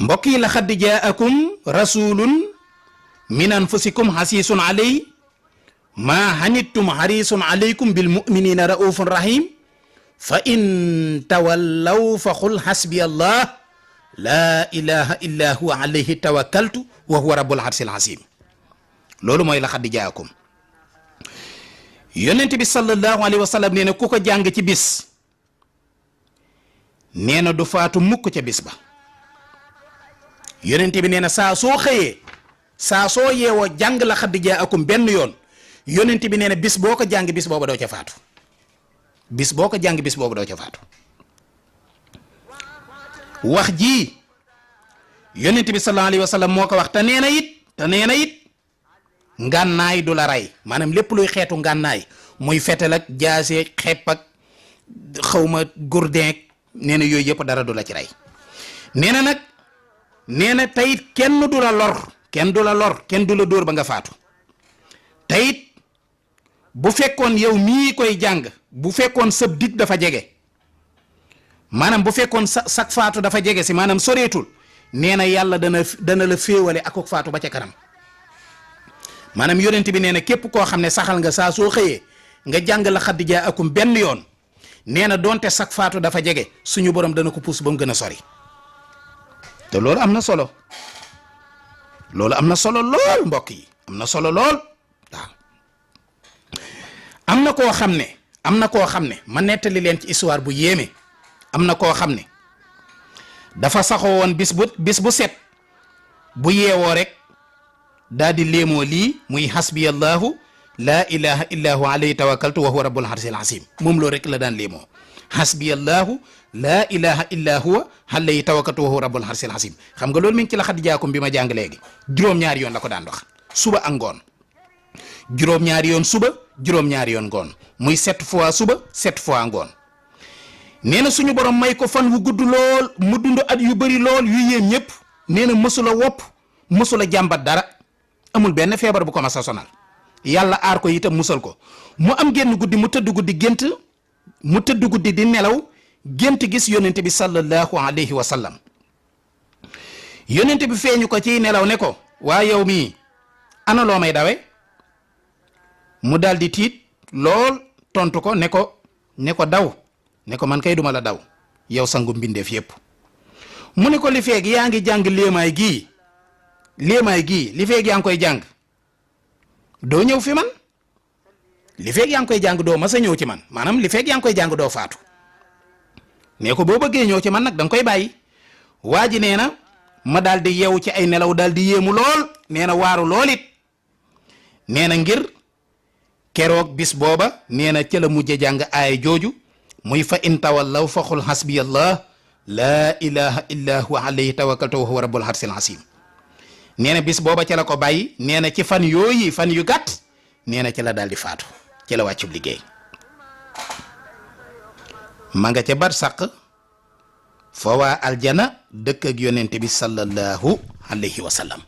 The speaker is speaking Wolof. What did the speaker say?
mbokk yi laqad jaakum rasulun min anfusikum hasisun alay ma hanittum harisun alaykum bil muminina raufun rahim fa in tawallaw fa qul hasbi allah la ilaha illa huwa alayhi tawakkaltu wa huwa rabbul arsil azim. loolu mooy laqad jaakum. yonent bi sallallahu alayhi wa sallam nee na ku ko jàng ci bis nee na du faatu mukk ca bis ba. yonent bi nee na saa soo xëyee saa soo yeewoo jàng laqad jaakum benn yoon yonent bi nee na bis boo ko jàng bis booba doo ca faatu. bis boo ko jàng bis boobu doo ca faatu. wax ji yonent bi sallallahu alayhi wa sallam moo ko wax te nee na it ngànnaay du la rey maanaam lépp luy xeetu ngànnaay muy fetel ak jaase xepp ak xawma gourdin nee na yooyu yëpp dara du la ci rey. nee na nag nee na tayit kenn du la lor kenn du la dóor ba nga faatu. tayit bu fekkoon yow mii koy jàng bu fekkoon sëb dig dafa jege maanaam bu fekkoon sak faatu dafa jege si maanaam soreetul nee na yàlla dana la féewale ak faatu ba ca kanam. maanaam yonent bi nee na képp koo xam ne saxal nga saa soo xëyee nga jàng laqad jaakum benn yoon nee na donte sak faatu dafa jege suñu borom dana ko puus ba mu gën a sori. te loolu am na solo loolu am na solo lool mbokk yi am na solo lool waaw. am na koo xam ne ma nettali leen ci histoire bu yéeme. am na koo xam ne dafa saxoo woon bis bu set bu yeewoo rek daal di léemoo lii muy hasbiyallahu laa ilaha illa huwa alayhi tawakkaltu wa huwa rabbul arsil azim moom loolu rek la daan léemoo hasbiyallahu laa ilaha illa huwa alayhi tawakkaltu wa huwa rabbul arsil azim. xam nga loolu mi ngi ci laqad jaakum bi ma jàng léegi juróom-ñaari yoon la ko daan wax suba ak ngoon juróom-ñaari yoon suba juróom-ñaari yoon ngoon muy 7 fois suba 7 fois ngoon. nee na suñu borom may ko fan wu gudd lool mu dund at yu bari lool yu yéem ñëpp nee na mësula wopp mësula jàmbat dara amul benn feebar bu ko mas a sonal yàlla aar ko itam musal ko mu am génn guddi mu tëdd guddi di nelaw gént gis yonent bi sallallahu alayhi wa sallam. yonent bi feeñu ko ci nelaw ne ko waa yow mii ana loo may dawe mu daal di tiit lool tontu ko ne ko daw ne ko man kay duma la daw yow sangu mbindeef yépp. mu ne ko li feeg yaa ngi jàng léemaay gii li feeg yaa ngi koy jàng doo ñëw fi man li feeg yaa ngi koy jàng doo mas a ñëw ci man maanaam li feeg yaa ngi koy jàng doo faatu. ne ko boo bëggee ñëw ci man nag da nga koy bàyyi. waa ji nee na ma daal di yeewu ci ay nelaw daal di yéemu lool nee na waaru lool it nee na ngir keroog bis booba nee na ca la mujj jàng aaya jooju muy fa in tawallaw fa qul hasbiyallah laa ilaha illa huwa alayhi tawakkaltu wa huwa rabbul arsil azim. nee na bis booba ca la ko bàyyi nee na ci fan yu gàtt nee na ca la daal di faatu ci la wàccub liggéey. ma nga ca barsàq fa waa aljana dëkk ak yonent bi sallallahu alayhi wa sallam.